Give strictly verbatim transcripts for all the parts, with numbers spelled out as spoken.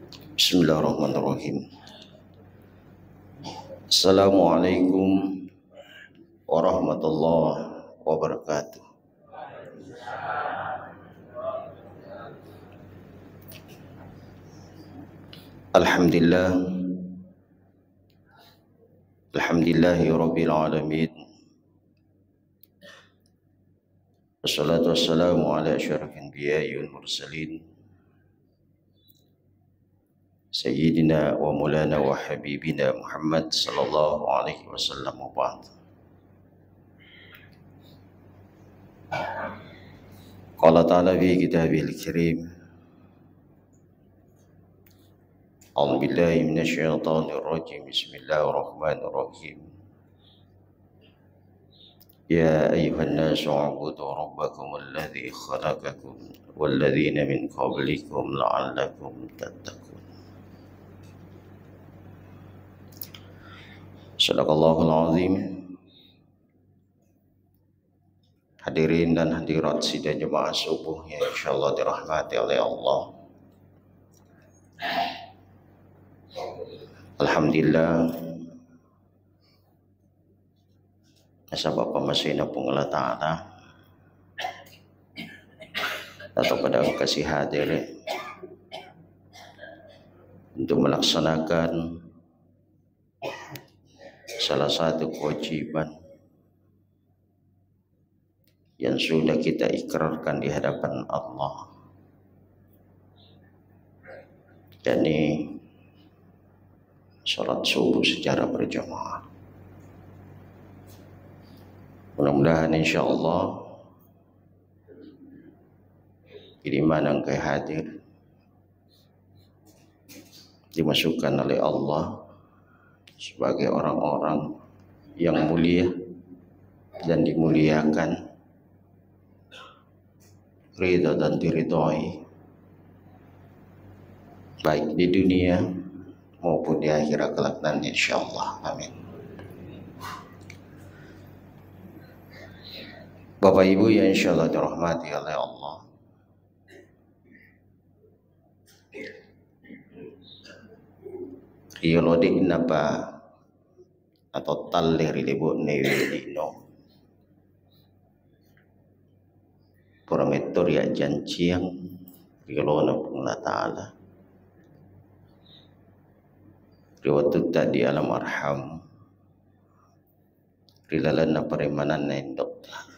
Bismillahirrahmanirrahim. Assalamualaikum warahmatullahi wabarakatuh. Alhamdulillah. Alhamdulillahi rabbil alamin. Wassalatu wassalamu ala asyrafil anbiya'i wal mursalin, sayyidina wa maulana wa habibina Muhammad sallallahu alaihi wasallam, wa ba'd. Qala ta'ala fi kitabihil karim, a'udzu billahi minasy syaithanir rajim. Bismillahirrahmanirrahim. Ya ayyuhan nasu u'budu rabbakumul ladzi khalaqakum wal ladzina min qablikum la'allakum tattaqun. Sadaqallahul azim. Hadirin dan hadirat sidang jemaah subuh yang insyaallah dirahmati oleh Allah. Alhamdulillah, nasaba pammasena Puang Allah Ta'ala, atau pada engka sihadir untuk melaksanakan salah satu kewajiban yang sudah kita ikrarkan di hadapan Allah, yakni salat subuh secara berjamaah. Mudah-mudahan, insyaallah, di mana engka hadir dimasukkan oleh Allah sebagai orang-orang yang mulia dan dimuliakan, ridha dan diridhoi, baik di dunia maupun di akhirat kelak nanti, insyaallah. Amin. Bapak Ibu yang insyaallah dirahmati oleh Allah, riolo de'napa atau talle ri lebo'na iwe lino, pura metto riajjanciang ri yolona Puang Allah Ta'ala ri wettutta di alam arham, ri lalenna paremananna indo'ta.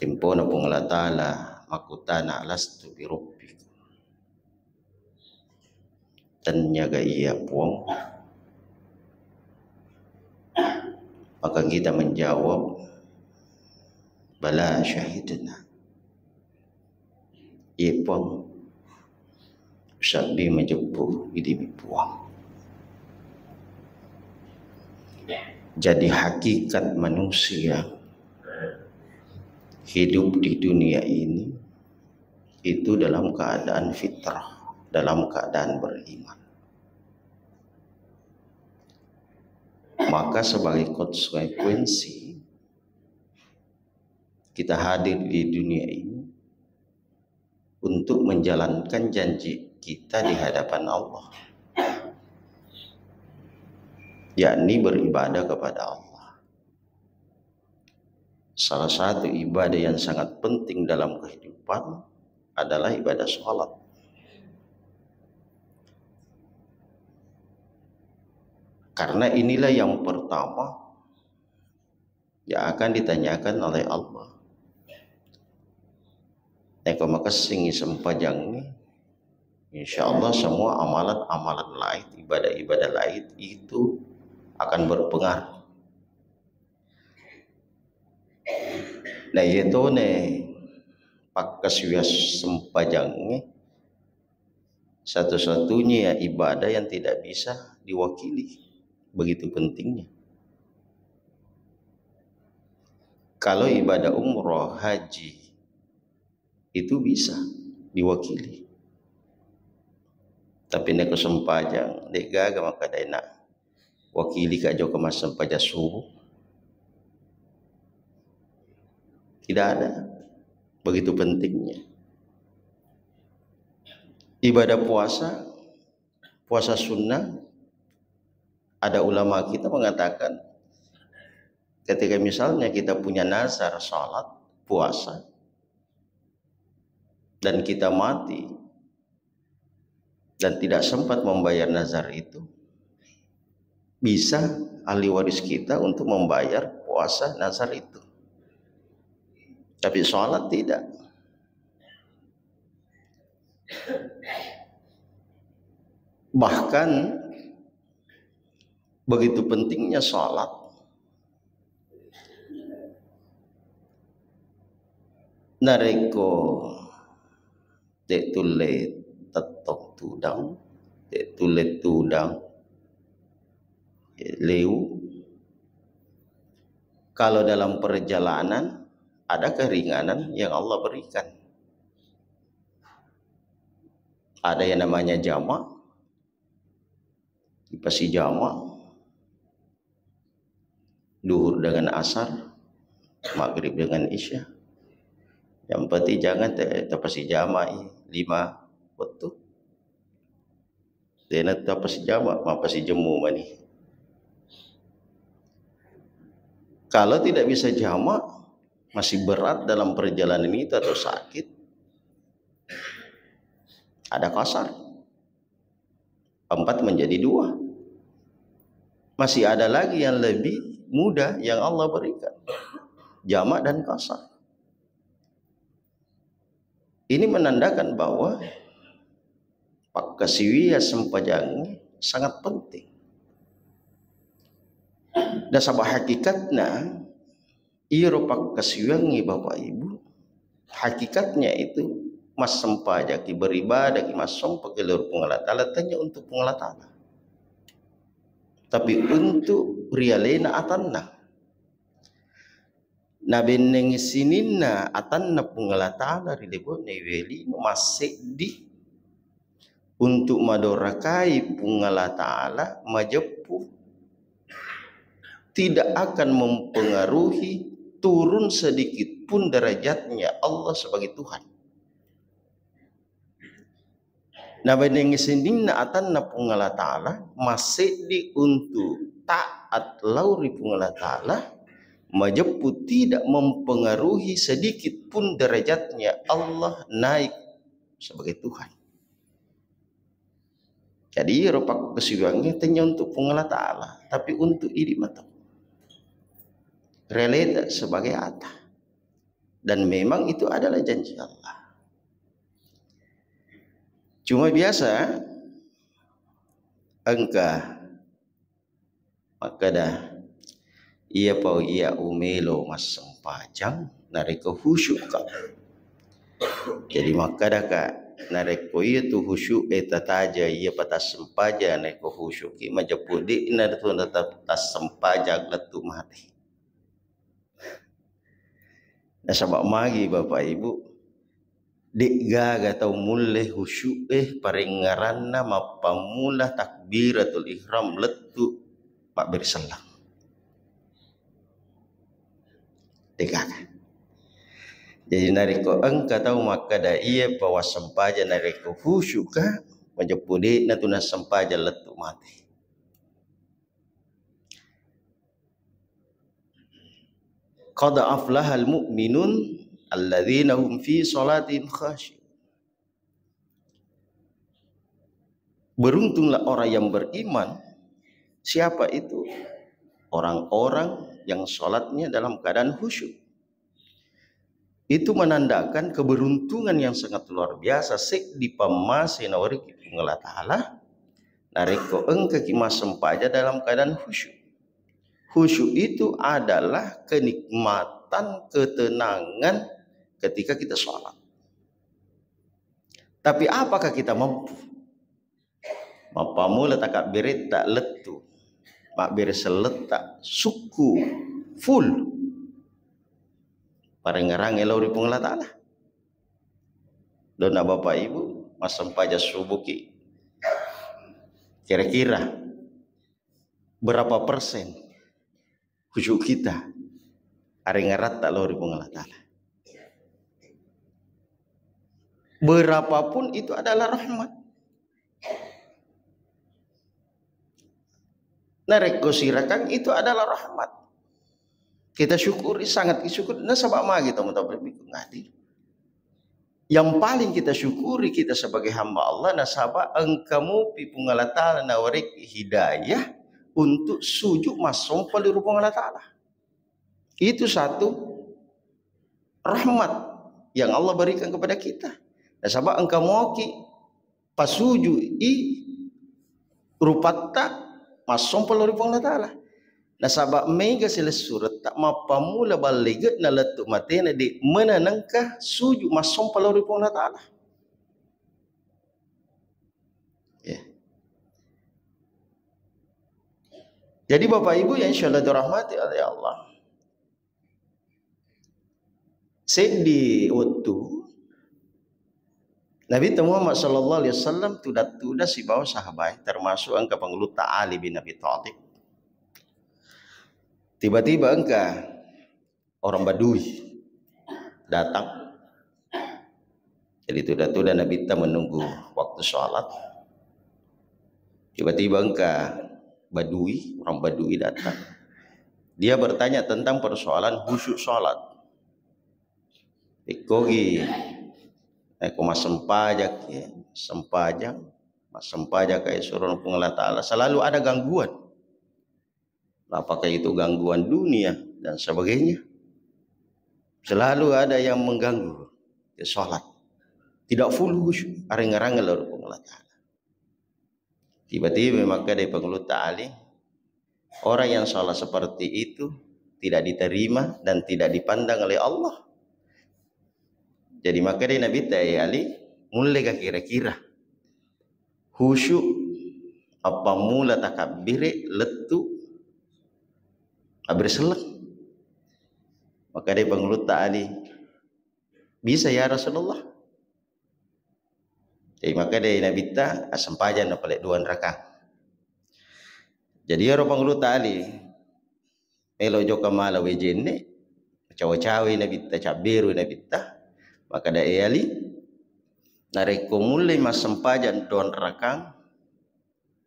Tempona Puang Allah Ta'ala makkutana, "Alastu birabbikum?" Tenniaga iya Puang? Maka kita menjawab, "Bala, syahidna." Iya Puang, sabbi majeppu idi mi Puang. Jadi hakikat manusia hidup di dunia ini itu dalam keadaan fitrah, dalam keadaan beriman. Maka sebagai konsekuensi kita hadir di dunia ini untuk menjalankan janji kita di hadapan Allah, yakni beribadah kepada Allah. Salah satu ibadah yang sangat penting dalam kehidupan adalah ibadah sholat. Karena inilah yang pertama yang akan ditanyakan oleh Allah. Nako makessingi sempajangnge, insya Allah semua amalan-amalan lain, ibadah-ibadah lain itu akan berpengaruh. Nah, iyatone pakkasiwiang sempajangnge satu-satunya ibadah yang tidak bisa diwakili. Begitu pentingnya. Kalau ibadah umroh, haji, itu bisa diwakili. Tapi nako sempajang, de gaga makkeda na wakili ka jokka massempajang subuh. Tidak ada. Begitu pentingnya. Ibadah puasa, puasa sunnah, ada ulama kita mengatakan, ketika misalnya kita punya nazar salat, puasa, dan kita mati dan tidak sempat membayar nazar itu, bisa ahli waris kita untuk membayar puasa nazar itu. Tapi sholat tidak. Bahkan begitu pentingnya sholat, narekko de' tulle tettong tudang, de' tulle tudang, eh, leu. Kalau dalam perjalanan, ada keringanan yang Allah berikan. Ada yang namanya jamak, dipasijama, duhur dengan asar, maghrib dengan isya. Yang penting jangan te-, tapasijamai lima waktu. Tena tapasijama, mapasijemmu mani. Kalau tidak bisa jamak, masih berat dalam perjalanan itu atau sakit, ada qasar. Empat menjadi dua. Masih ada lagi yang lebih mudah yang Allah berikan. Jamak dan qasar. Ini menandakan bahwa pakkasiwiang sempajang sangat penting. Nasaba hakikatna, iyaro pakkasiwiangnge, Bapak Ibu, hakikatnya itu massempajaki, beribadaki, massompaki lao ri Puang Allah Ta'ala, tania untuk Puang Allah Ta'ala, tapi untuk rialena atanna. Nabenneng sininna atanna Puang Allah Ta'ala ri lebo'na iwe lino masseddi untuk madorakai Puang Allah Ta'ala, majeppu tidak akan mempengaruhi turun sedikit pun derajatnya Allah sebagai Tuhan. Nabenneng sininna atanna Puang Allah Ta'ala, masseddi untuk taat lao ri Puang Allah Ta'ala, majeppu tidak mempengaruhi sedikit pun derajatnya Allah naik sebagai Tuhan. Jadi, iyaro pakkasiwiangnge tania untuk Puang Allah Ta'ala, tapi untuk idi mato. Rialeta sebagai ata. Dan memang itu adalah janji Allah. Cuma biasa engka makkeda, "Iyapa iya umelo massempajang narekko khusyukka." Jadi makkedaka, narekko iyatu khusyu'e tataja, iyapa tassempajang narekko khusyukki, majeppu de'na tu nata-, tassempajang lettu mate. Nasaba magi, Bapak Ibu, de'gaga tau mulle khusyu'e parengngeranna mappammula takbiratul ihram lettu mabbere selleng. De'gaga. Jadi narekko engka tau makkeda, "Iyapa wassempajang narekko khusyukka," majeppu de'na tu nassempajang lettu mate. Qad aflahal mu'minun alladzina hum fi salatihim khashi'un. Beruntunglah orang yang beriman. Siapa itu? Orang-orang yang salatnya dalam keadaan khusyuk. Itu menandakan keberuntungan yang sangat luar biasa, seddi pammase nawerekki Puang Allah Ta'ala, narekko engkaki massempajang dalam keadaan khusyuk. Khusyuk itu adalah kenikmatan, ketenangan ketika kita sholat. Tapi apakah kita mampu? Mappammula takabberetta lettu, mabbere selletta sukku full. Parengngerangnge lao ri Puang Allah Ta'ala. Donna Bapak Ibu, massempajang subuki, kira-kira berapa persen khusyuk kita, arengngerangnge lao ri Puang Allah Ta'ala? Berapapun itu adalah rahmat. Narekko sirakang itu adalah rahmat. Kita syukuri, sangat syukur. Nasaba magi tau-tau berpikir ngadi. Yang paling kita syukuri kita sebagai hamba Allah, nasaba engka mupi Puang Allah Ta'ala nawariki hidayah untuk sujud massompa ri Puang Allah Ta'ala. Itu satu rahmat yang Allah berikan kepada kita. Nasaba engka moki pasuju i rupatta massompa lao ri Puang Allah Ta'ala. Nasaba mega silessuretta mappammula ballege'na lettu matena de menanengka suju massompa lao ri Puang Allah Ta'ala. Ya. Jadi Bapak Ibu yang insyaallah dirahmati oleh Allah. Seddi wettu Nabi Muhammad sallallahu alaihi wasallam tuda-tuda sibawa sahabat, termasuk engka pangulutta Ali bin Abi Thalib. Tiba-tiba engka orang Badui datang. Jadi tuda-tuda Nabitta menunggu waktu sholat. Tiba-tiba engka Badui, orang Badui datang. Dia bertanya tentang persoalan khusyuk sholat. Ikkogi, eh, ko massempajang, ya, sempajang, massempajang kayak suruh Puang Allah Ta'ala, selalu ada gangguan. Apakah itu gangguan dunia dan sebagainya? Selalu ada yang mengganggu ke sholat. Tidak full khusyuk, areng-areng lalu Puang Allah Ta'ala. Tiba-tiba makkeda Pangulutta Ali, orang yang sholat seperti itu tidak diterima dan tidak dipandang oleh Allah. Jadi makkeda Nabitta, "Eh Ali, mulle ga kira-kira khusyuk appammula takabbire lettu abbere selleng?" Makkeda Pangulutta Ali, "Bisa ya Rasulullah." Jadi makkeda Nabitta, "Assempajang na pale dua rakang." Jadi iyaro Pangulutta Ali melo jokka mala wae jenne, cawa-cawai Nabitta, cabberu Nabitta, makkeda, "Eh Ali, narekko mulle massempajang dua rakang,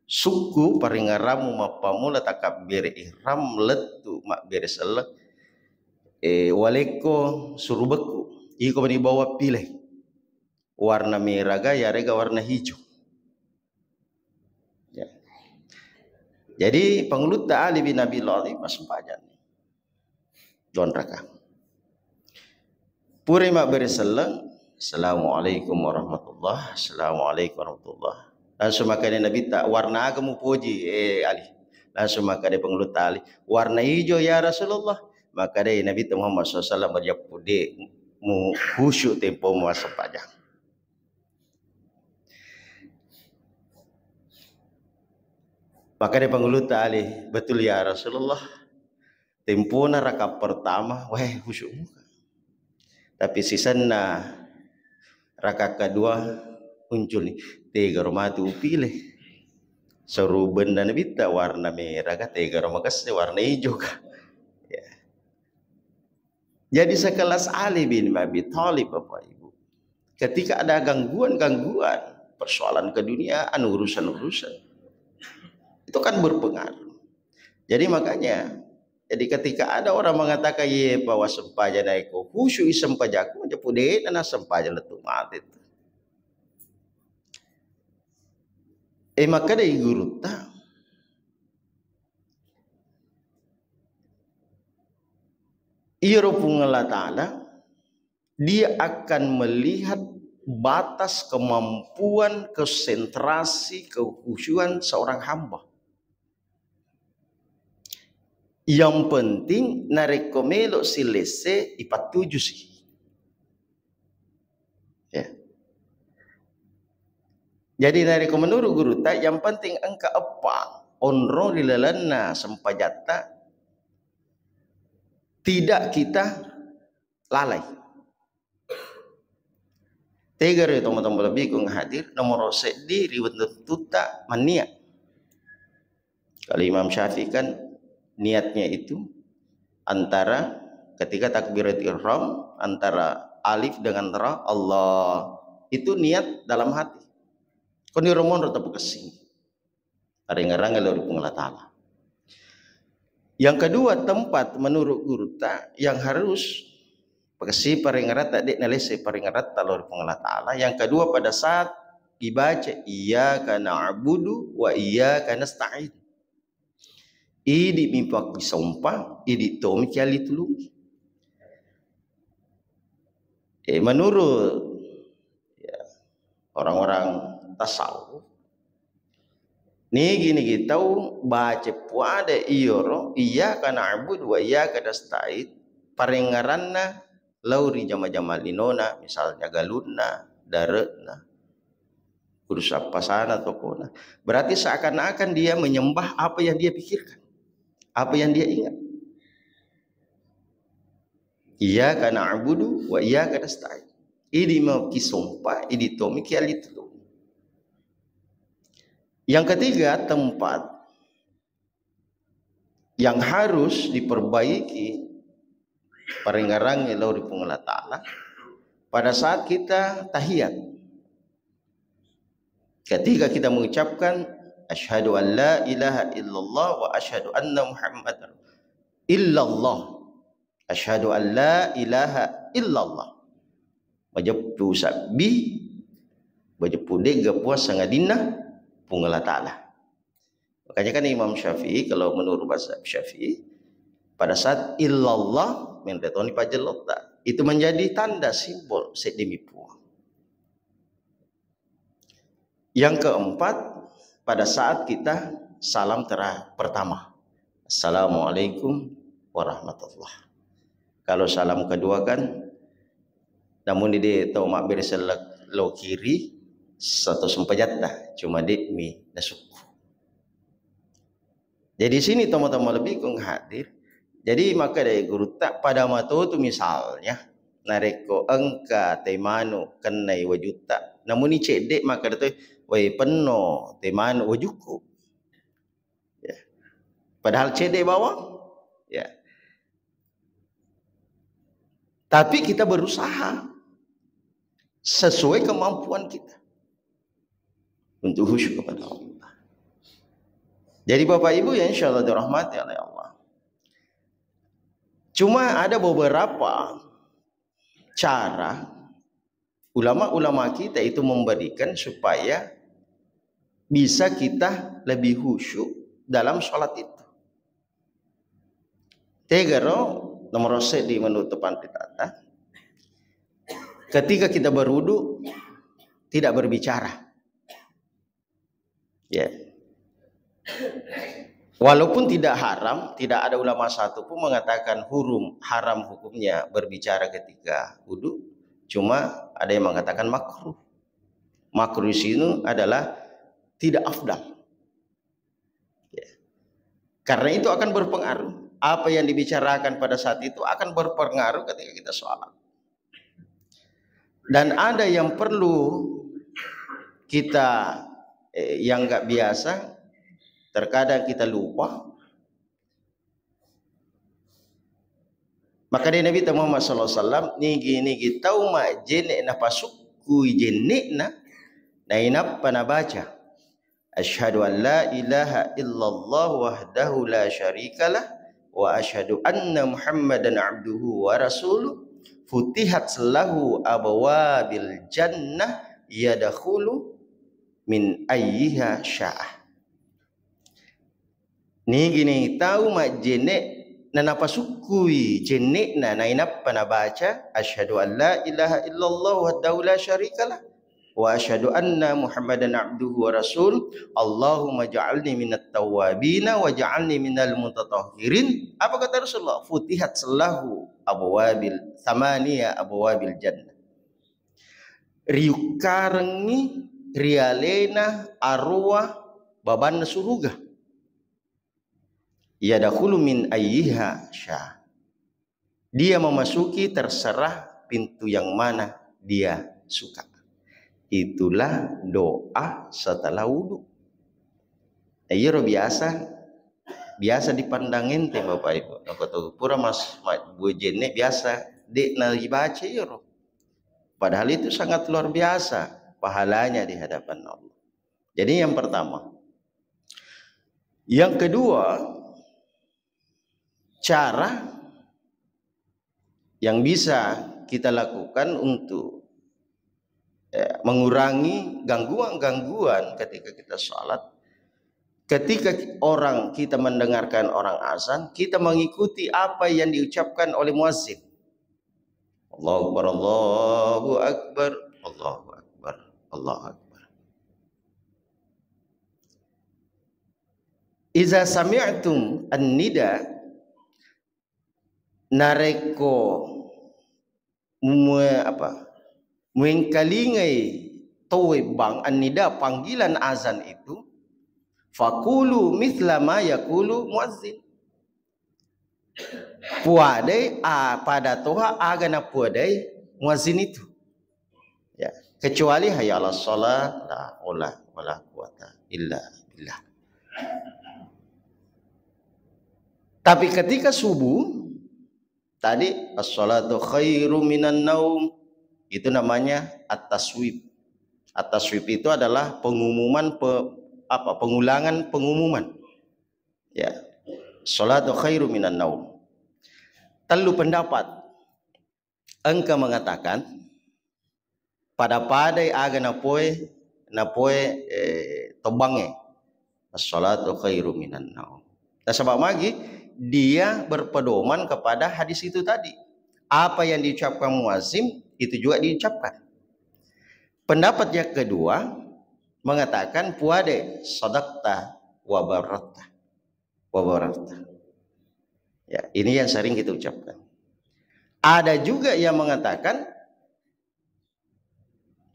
sukku paringarammu mappammula takabbere ihram lettu mabbere selleng, eh, walekko surubekku, iko mani bawa pile, warna meraga yarega warna hijau." Ya. Jadi Pangulutta Ali bin Abi Thalib massempajang dua rakang. Pura mabbere selleng, "Assalamualaikum warahmatullah, assalamualaikum warahmatullah." Langsung makkeda Nabitta, "Warna aga mupoji, eh Ali?" Langsung makkeda Pangulutta Ali, "Warna hijau ya Rasulullah." Makkeda Nabitta Muhammad sallallahu alaihi wasallam, "Majeppu de mu khusyuk tempo massempajang." Makkeda Pangulutta Ali, "Betul ya Rasulullah, tempona raka pertama, weh, khusyuk muka. Tapi sisenna raka kedua muncul ni, tegaro matu upile. Seru benda Nabitta warna merah kah, tegaro makesse warna hijau kah?" Ya. Jadi sekelas Ali bin Abi Thalib, Bapak Ibu, ketika ada gangguan-gangguan, persoalan keduniaan, urusan-urusan, itu kan berpengaruh. Jadi makanya, jadi ketika ada orang mengatakan, "Ye, bahwa sempajang naiko khusyuk sempajaku, aja pudena na sempajang letu mati itu." Eh, maka dari gurutta, iyaro Puang Allah Ta'ala, Dia akan melihat batas kemampuan konsentrasi kekhusyuan seorang hamba. Yang penting narekko melo silesse ipattuju si. Ya. Jadi narekko menurut gurutta, yang penting engka eppa onrong ri lalenna sempajatta, tidak kita lalai. Tegaro tomatoa lebbi ku hadir, nomor seddi ri wettutta mannia. Kalau Imam Syafi'i kan niatnya itu antara ketika takbirat ihram, antara alif dengan ra, Allah, itu niat dalam hati. Koniro monro tapukessing parengngerangnge lao ri Puang Allah Ta'ala. Yang kedua, tempat menurut gurutta yang harus pakessing parengngerang, de' nalesse parengngerang lao ri Puang Allah Ta'ala. Yang kedua, pada saat dibaca iyyaka na'budu wa iyyaka nasta'in. Idi' mi pakkisompa, idi' tomi kialitulungi. Eh, menurut, ya, orang-orang tasawuf, nigi-nigi tau baca puada iyoro, iyyaka na'budu wa iyyaka nasta'in, parengngeranna lao ri jama-jama linona, misalnya galunna, dare'na, urusan pasana, tokona. Berarti seakan-akan dia menyembah apa yang dia pikirkan, apa yang dia ingat. Iyyaka na'budu wa iyyaka nasta'in. Idi' makkisompa, idi' tomi kialitulungi. Yang ketiga, tempat yang harus diperbaiki parengngerangnge lao ri Puang Allah Ta'ala pada saat kita tahiyat. Ketika kita mengucapkan, "Asyhadu an la ilaha illallah wa asyhadu anna Muhammadar illallah. Asyhadu an la ilaha illallah." Majeppu sabbi, majeppu de'ga puang sangadinna Puang Allah Ta'ala. Makanya kan Imam Syafi'i, kalau menurut mazhab Syafi'i, pada saat illallah, menre toni pajjellotta. Itu menjadi tanda simbol seddimi puang. Yang keempat, pada saat kita salam tera-, pertama, "Assalamualaikum warahmatullah." Kalau salam kedua kan, namun di tau mabbere sellek lo kiri, satu sempajatta, cuma de'mi nasukku. Jadi sini teman-teman lebih kung hadir. Jadi maka dari gurutta pada matotu misalnya, narekko engka te manu kennai wajutta, namuni cedde maka tu, "Wai penno te manu wajukku." Ya. Padahal cedde bawang. Ya. Tapi kita berusaha sesuai kemampuan kita untuk khusyuk kepada Allah. Jadi Bapak Ibu yang insya Allah dirahmati oleh Allah. Cuma ada beberapa cara ulama-ulama kita itu memberikan supaya bisa kita lebih khusyuk dalam sholat itu. Tegaro nomor seddi menurut teman kita. Ketika kita berwudu, tidak berbicara. Ya. Walaupun tidak haram, tidak ada ulama satu pun mengatakan hurum, haram hukumnya berbicara ketika wudu. Cuma ada yang mengatakan makruh. Makruh di sini adalah tidak afdal. Ya. Karena itu akan berpengaruh. Apa yang dibicarakan pada saat itu akan berpengaruh ketika kita sholat. Dan ada yang perlu kita, eh, yang nggak biasa, terkadang kita lupa. Maka dari Nabi Muhammad sallallahu alaihi wasallam, nigi-nigi tau majjenne napasukkui jenne'na, nainappa nabaca, "Asyhadu an la ilaha illallah wahdahu la syarikalah, wa asyhadu anna Muhammadan abduhu wa rasuluh, futihat lahu abwabil jannah, yadkhulu min ayyiha sya'ah." Nigi-nigi tau majjenne nanapasukkui jenne'na, nainappa nabaca, "Asyhadu an la ilaha illallah wahdahu la syarikalah, wa asyhadu anna Muhammadan abduhu wa rasul. Allahumma ja'alni minat tawwabina wa ja'alni minal mutatahhirin." Apa kata Rasulullah? "Futihat lahu abwabil, thamaniya abwabil jannah." Riukkarengngi rialena aruwa babanna suruga. "Yadkhulu min ayyiha sya." Dia memasuki terserah pintu yang mana dia suka. Itulah doa setelah wudu. Nah, iyaro biasa, biasa dipandang enteng, Bapak Ibu. Nako to pura mas, ma-, bojenne biasa, de' na dibaca iyaro. Padahal itu sangat luar biasa pahalanya di hadapan Allah. Jadi yang pertama. Yang kedua, cara yang bisa kita lakukan untuk, eh, mengurangi gangguan-gangguan ketika kita sholat, ketika orang kita mendengarkan orang azan, kita mengikuti apa yang diucapkan oleh muazzin. Allahu Akbar, Allahu Akbar, Allahu Akbar, Allahu Akbar. Iza sami'tum an-nida, narekko mue-, apa, muengkalingai tauwe bang an-nida, panggilan azan itu, fakulu mithla ma yakulu muazzin. Puadai, a, pada toha aga napuadai muazzin itu. Ya, kecuali hayya 'alas shalah, la haula wala quwata illa billah. Tapi ketika subuh tadi, "As-shalatu khairu minan naum," itu namanya at-taswib. At-taswib itu adalah pengumuman pe-, apa, pengulangan pengumuman. Ya. "Shalatu khairu minan naum." Tellu pendapat. Engka mengatakan, pada-padai aga napoe, napoe, eh, tobbangnge. "As-shalatu khairu minan naum." Nasaba magi, dia berpedoman kepada hadis itu tadi. Apa yang diucapkan muazzin, itu juga diucapkan. Pendapat yang kedua mengatakan, "Puade, sadaqta wa bararta." Wa bararta. Ya, ini yang sering kita ucapkan. Ada juga yang mengatakan,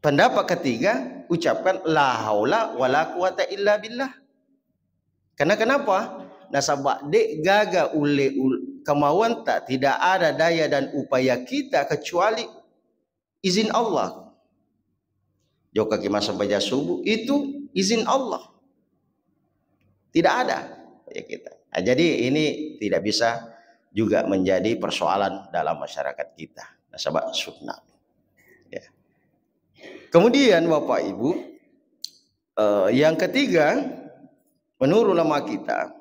pendapat ketiga, ucapkan, "La haula wala quwata illa billah." Karena kenapa? Nasaba de gaga ulle ul-, kemauanta, tidak ada daya dan upaya kita kecuali izin Allah. Jokaki massempajang subuh, itu izin Allah. Tidak ada, ya, kita. Nah, jadi ini tidak bisa juga menjadi persoalan dalam masyarakat kita. Nasaba sunnah. Ya. Kemudian, Bapak Ibu, eh, yang ketiga, menurut ulama kita,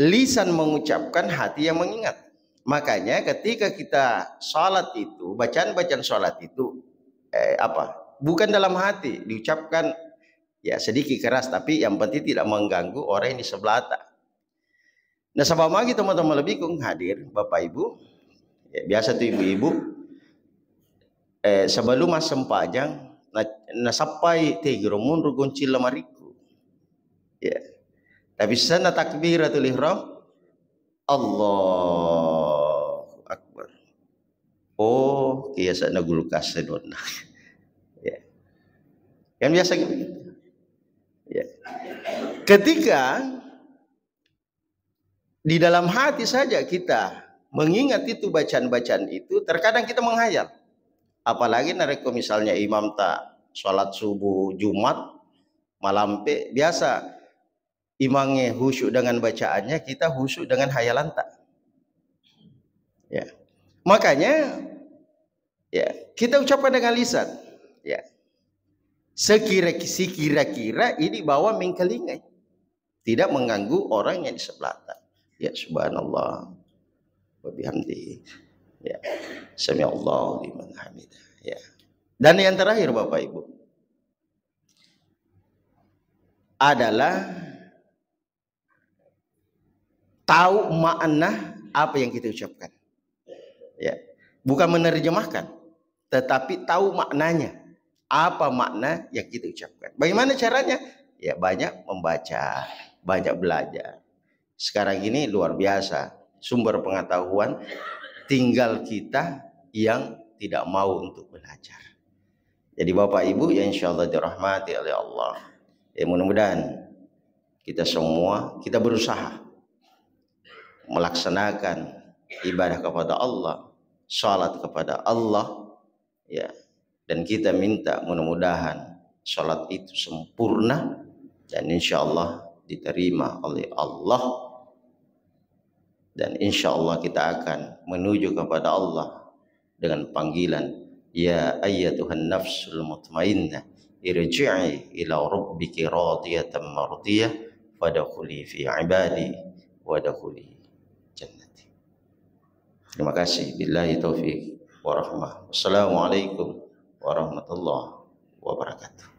lisan mengucapkan, hati yang mengingat. Makanya ketika kita salat itu, bacaan-bacaan salat itu, eh, apa? Bukan dalam hati, diucapkan ya sedikit keras, tapi yang penting tidak mengganggu orang yang di sebelah ta. Nasaba magi teman-teman lebih kung hadir, Bapak Ibu, ya, biasa tuh ibu-ibu, eh, sebelum massempajang, na-, nasappai tegro munru goncilla marikku. Ya. Tapi sana takbiratul ihram, Allahu Akbar. Oh, kiasa na gulu kase donna. Ya. Kan biasa gitu. Ya. Ketika di dalam hati saja kita mengingat itu bacaan-bacaan itu, terkadang kita menghayal. Apalagi narekko misalnya imam ta salat subuh Jumat malampe, biasa imangnge khusyuk dengan bacaannya, kita khusyuk dengan hayalanta. Ya. Makanya, ya, kita ucapkan dengan lisan. Ya. Sekira, sekira-kira ini bahwa mengkelingai. Tidak mengganggu orang yang di sebelah ta. Ya, subhanallah. Wa bihamdi. Ya. Sami Allahu liman hamidah. Ya. Dan yang terakhir, Bapak Ibu, adalah tahu makna apa yang kita ucapkan. Ya. Bukan menerjemahkan, tetapi tahu maknanya. Apa makna yang kita ucapkan? Bagaimana caranya? Ya, banyak membaca, banyak belajar. Sekarang ini luar biasa sumber pengetahuan, tinggal kita yang tidak mau untuk belajar. Jadi Bapak Ibu yang insyaallah dirahmati oleh Allah, ya, mudah-mudahan kita semua, kita berusaha melaksanakan ibadah kepada Allah, salat kepada Allah, ya, dan kita minta mudah-mudahan salat itu sempurna dan insyaallah diterima oleh Allah, dan insyaallah kita akan menuju kepada Allah dengan panggilan, "Ya ayyatuhan nafsul mutmainnah, irji'i ila rabbiki radiyatan mardiyah, fadkhuli fi ibadi, wadkhuli jannati. Terima kasih. Billahi taufiq warahmah. Wassalamualaikum warahmatullahi wabarakatuh.